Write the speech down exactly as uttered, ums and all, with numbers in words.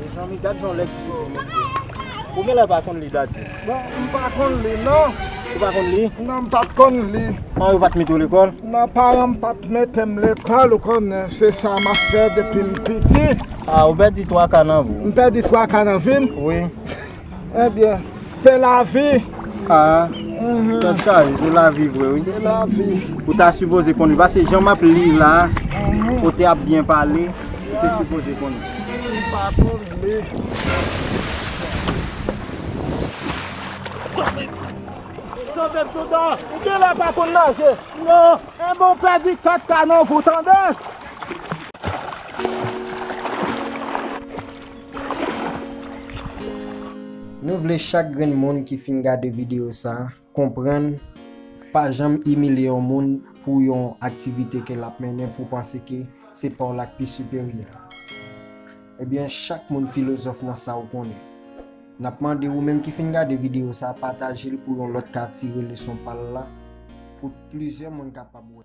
Mezanmi, gad jan lèk di yo, mesye. Ou genlè pa konn li, Daddy? Bon, m pa konn li, non. Ou pa konn li? Non, m pa t konn li. An, yo pa t mete w lekòl? Non, paran m pa t mete m lekòl, ou konnen, se sa m ap fè depi m piti. Ah, ou pèdi twa ka nan vi w? M pèdi twa ka nan vi m? Wi. Ebyen, se lavi. Ah, tèt chaje, se lavi vre, wi. Se lavi. Ou ta sipoze konn li, paske jan m ap li la, ou te ap byen pale, ou te sipoze konn li. M pa konn li. Sanble m toutan, ou genlè pa konn naje. Non, enben w pèdi kat ka nan vi w, tande? Nou vle chak grenn moun ki fin gade videyo sa a konprann, pa janm imilye yon moun pou yon aktivite ke l ap mennen pou w panse ke se pa w la k pi siperyè. Ebyen, chak moun filozòf nan sa ou konnen. N ap mande ou menm ki fin gade videyo sa a, pataje l pou yon lòt ka tire leson pa l la, pou plizyè moun kapab wè.